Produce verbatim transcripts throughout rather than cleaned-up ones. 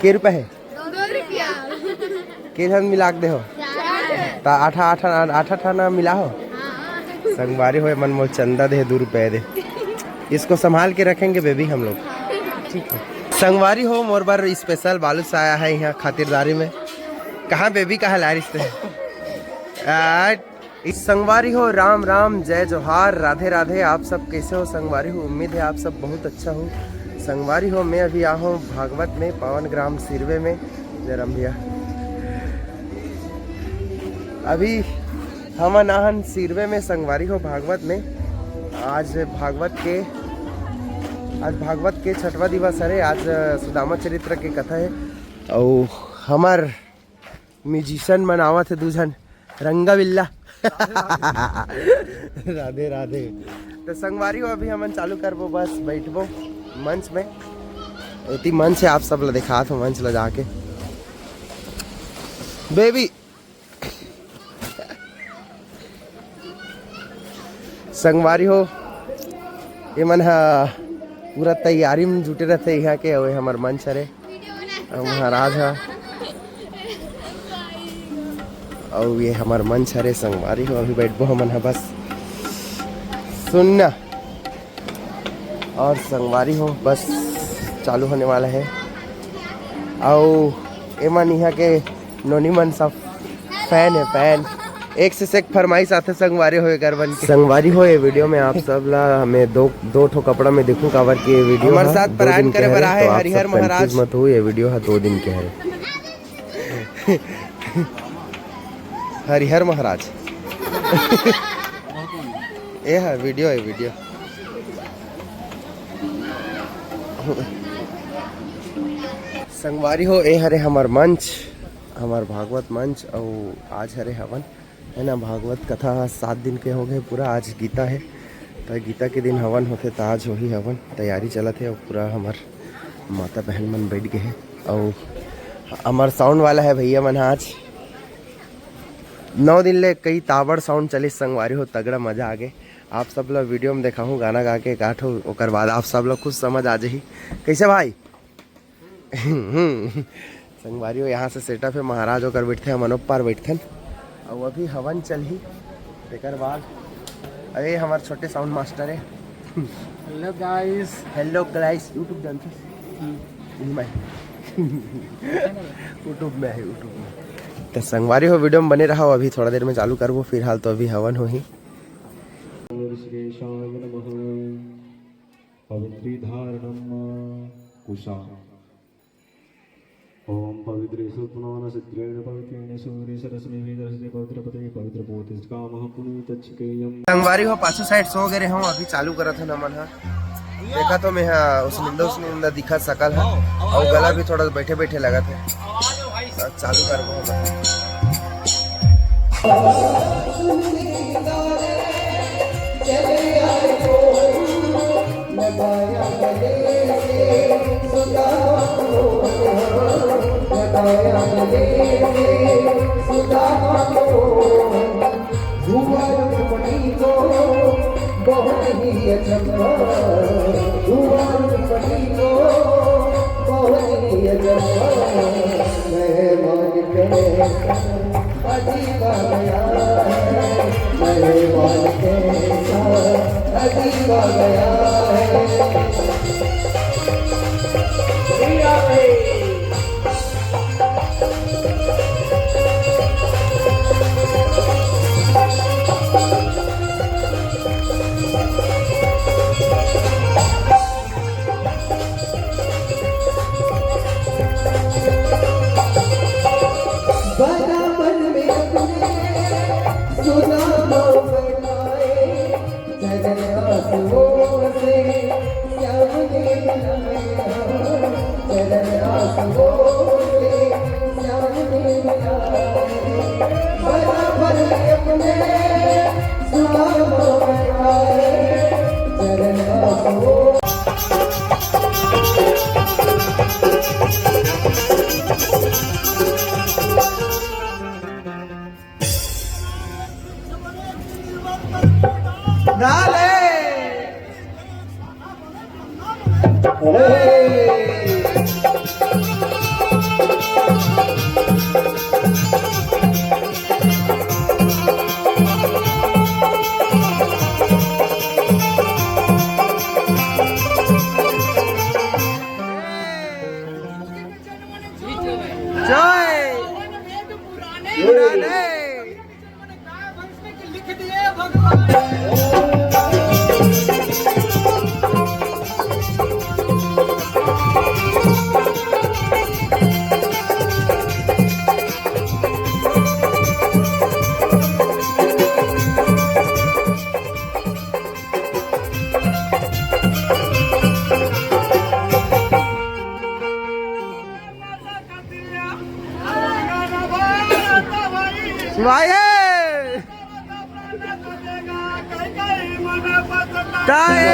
के रुपया हे? दो रुपया। के झन मिला के दे हो? चार। त आठा, आठा, आठा ठा ना मिला हो? हाँ। संगवारी हो, एमन मोर चंदा दे, दो रुपया दे। इसको संभाल के रखेंगे बेबी हम लोग। ठीक है। संगवारी हो, मोर बर स्पेशल बालूशाह आया है यहाँ खातिरदारी में। कहाँ बेबी, कहाँ लारिस ते? आ, संगवारी हो, राम राम, जय जोहार, राधे राधे। आप सब कैसे हो संगवारी हो? उम्मीद है आप सब बहुत अच्छा हो। संगवारी हो, मैं अभी आ हूँ भागवत में, पावन ग्राम सिरवे में। जय राम भैया। अभी हमन आहन सिरवे में संगवारी हो, भागवत में। आज भागवत के, आज भागवत के छठवा दिवस हरे। आज सुदामा चरित्र के कथा है। अउ हमर म्यूजिशियन मन आवत हे दू झन, रंगा बिल्ला। राधे राधे। तो संगवारी हो, अभी हमन चालू करबो, बस बैठबो मंच में। ओती मंच है, आप सब ला दिखात हो मंच ला जाके। बेबी, संगवारी हो, एमन ह पूरा तैयारी में जुटे रहते यहाँ के। अउ ये हमर मंच हरे, अउ महाराज ह, अउ ये हमर मंच हरे। संगवारी हो, अभी बैठबो हमन ह बस सुनना। और संगवारी हो, बस चालू होने वाला है। अउ एमन इहाँ के नोनी मन सब फैन है, फैन। एक से एक फरमाइश आथे संगवारी हो एकर बन के। संगवारी हो, ये वीडियो में आप सब ला मैं दो, दो ठो कपड़ा में दिखूं, काबर कि ये वीडियो हमर ह साथ दो परायण दिन के करे बर हरे, आहे तो आप हरिहर सब महाराज। कंफ्यूज मत हो, ये वीडियो ह दो दिन के हरे। हरिहर महाराज। ए है वीडियो, है वीडियो। संगवारी हो, ए हरे हमर मंच, हमर भागवत मंच, अउ आज हरे हवन, है ना, भागवत कथा ह सात दिन के हो गए पूरा। आज गीता है, तो गीता के दिन हवन होथे, तो आज होही हवन। तैयारी चलत है, अउ पूरा हमर माता बहन मन बैठ गए हैं, अउ हमर साउंड वाला है भैया मन ह। आज नौ दिन ले कई ताबड़ साउंड चलिस संगवारी हो, तगड़ा मजा आ गे। आप सब ला वीडियो में देखाहूँ गाना गा के एक आठ, ओकर बाद आप सब ला कुछ समझ आ जाही। कैसे भाई? संगवारी हो, यहाँ से सेटअप है, महाराज ओकर बैठते, हमन ओ पार बैठथन। अउ अभी हवन चलही, तेकर बाद, अरे, हमार छोटे साउंड मास्टर है। हेलो गाइस। हेलो गाइस, YouTube जानते हैं? हम्म। मैं YouTube में है, YouTube में। तो संगवारी हो, वीडियो में बने रहो, अभी थोड़ा देर में चालू करबो। फिलहाल तो अभी हवन होही। ऋषिकेशाय नमः। पवित्री धारणम कुशा। ओम पवित्रेषु पुनान सिद्रेण पवित्रेण सूर्य सरश्मि विदर्शते पवित्र पते पवित्र पोतिष्कामः पुनीत चिकेयम। संगवारी हो, पाछू साइड सो गए हूँ, अभी चालू करत हन नमन ह। देखा तो मैं हा, उस निंदा, उस निंदा दिखा सकल है, और गला भी थोड़ा बैठे बैठे लगा था। अब चालू करबो हम। हुआ रूपनी को बहुत ही अचंभा, हुआ रूपनी को बहुत ही अचंभा। मेहमान कैसा अजीब आ गया है, मेहमान कैसा अजीब आ गया है। बराबर में अपने सुदामा बैठाए, चरण आंसुओं से श्याम ने बनाए, चरण आंसुओं से श्याम ने बनाए। बराबर में अपने सुदामा बैठाए, चरण आंसुओं जय। वाहे। ताए।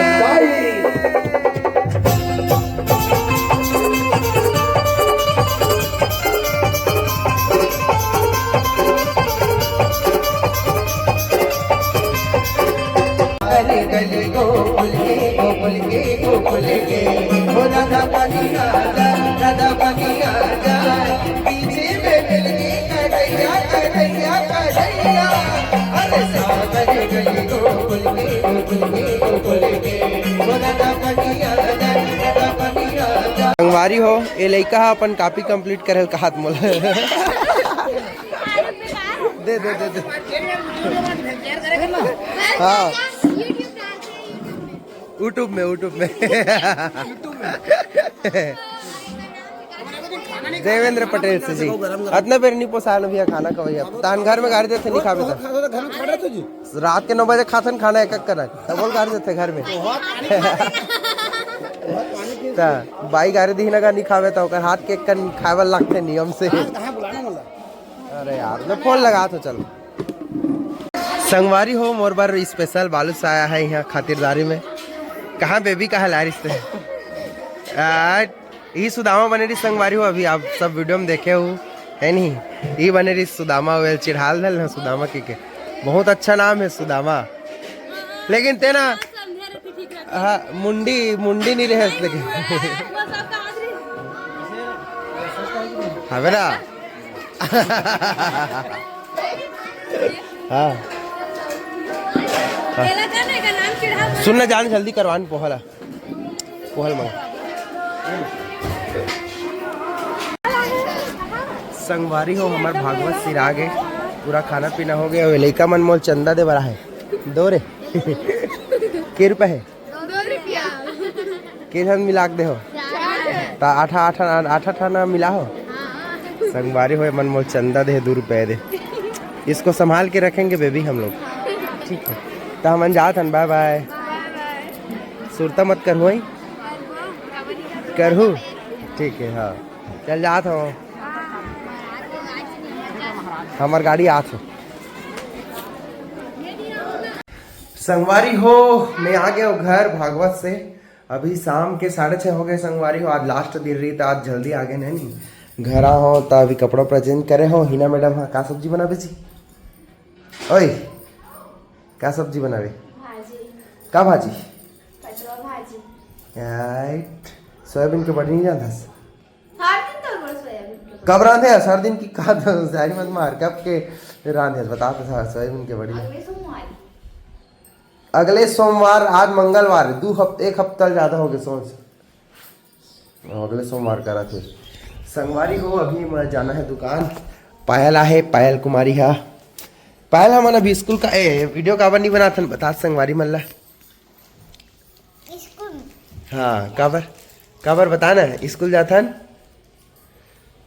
संगवारी हो, ये लइका ह अपन कॉपी कंप्लीट करे ल कहात मोला। दे, दे, दे, दे। हाँ। YouTube में, YouTube में। देवेंद्र पटेल से जी। अतना बेर नहीं पोसाय न भैया खाना खवैया। तान घर में गाड़ी देथे, नहीं खाबे तो। घर में खा रहे थे जी। रात के नौ बजे खाथन खाना एक एक करक। तब बोल गाड़ी देथे घर में। त बाई गाड़ी दी ना, नहीं खाबे तो ओकर हाथ के एक कन खाए वाला लगथे नियम से। कहाँ बुलाना मला? अरे यार, मैं फोन लगा तो चल। संगवारी हो, मोर बर स्पेशल बालूशाह आया है यहाँ खातिरदारी में। कहाँ बेबी, कहाँ लारिस ते? आ, ई सुदामा बने रही संगवारी हो, अभी आप सब वीडियो में देखे हो, है नहीं? ई बने रही सुदामा, वेल चिढ़ाल धल ना सुदामा के, के। बहुत अच्छा नाम है सुदामा, लेकिन तेना हाँ, मुंडी, मुंडी नहीं रहे इसलिए। हवे ना? हाँ। हाँ। सुन ना जान, जल्दी करवान पोहला। पोहल मंगा। संगवारी हो, हमार भागवत सिरा गे, पूरा खाना पीना हो गया। लइका मन मोल चंदा दे बर आहे। दो रे। के रुपया है? दो रुपया। के ठन मिला के दे हो? चार। ता आठा, आठा, आठा ठन मिला हो? हाँ। संगवारी हो, मन मोल चंदा दे, दो रुपया दे। इसको संभाल के रखेंगे बेबी हम लोग। ठीक है, तो हमन जात हन, बाय बाय। बाय बाय। सुरता मत करहु, हैं? करहु? ठीक है, हाँ, चल जात हो। हमार गाड़ी आत हो। संगवारी हो, मैं आ गया हूँ घर भागवत से। अभी शाम के साढ़े छः हो गए संगवारी हो, आज लास्ट दिन रही तो आज जल्दी आ गए नहीं। घर आ हो तो अभी कपड़ा उपड़ा चेंज करे हो। हिना मैडम, हाँ, का सब्जी बनाबे जी? ओए, का सब्जी बनाबे? भाजी। का भाजी? पटवा भाजी। राइट। सोयाबीन के बड़ी नहीं जानथस? हर दिन तो रोज सोयाबीन के। कब रांधे हस? हर दिन की का, जारी मत मार, कब के रांधे हस? बता तो था, सोयाबीन के बड़ी। अगले सोमवार। अगले सोमवार, आज मंगलवार, दो हफ्ते, एक हफ्ता ज्यादा हो गए सोच। अगले सोमवार करा थे। संगवारी हो, अभी मैं जाना है दुकान। पायल आहे, पायल कुमारी हा। पायल, हमन अभी स्कूल का, ए, वीडियो काबर नहीं बनाथन, बता संगवारी मन ला। स्कूल। हाँ, काबर, काबर बता ना, स्कूल जाथन।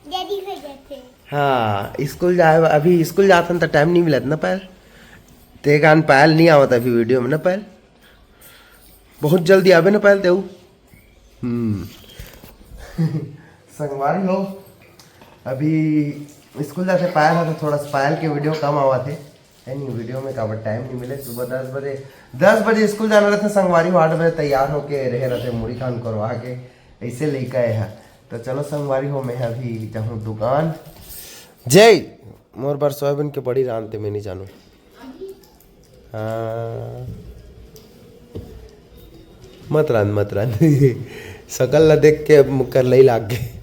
देरी हो जाथे। हाँ, स्कूल जाए, अभी स्कूल जाथन त टाइम नहीं मिलत ना पायल। ते गान पायल नहीं आवत अभी वीडियो में ना पायल। बहुत जल्दी आबे ना पायल तेऊ। हम्म। संगवारी हो, अभी स्कूल जाथे पायल ह, तो थोड़ा सा पायल के वीडियो कम आवत हे। है नहीं, वीडियो में काबर टाइम नहीं मिले। सुबह दस बजे, दस बजे स्कूल जाना रहथे संगवारी हो, आठ बजे तैयार होके रहे रहथे, मुड़ी खान करवा के, ऐसे लइका है। तो चलो संगवारी हो, मैं अभी जाहूँ दुकान। जय, मोर बर सोयाबीन के बड़ी रांधते, मैं नहीं जानू। हाँ। मत रांध, मत रांध। शकल ला देख के मुकर लई लाग गे।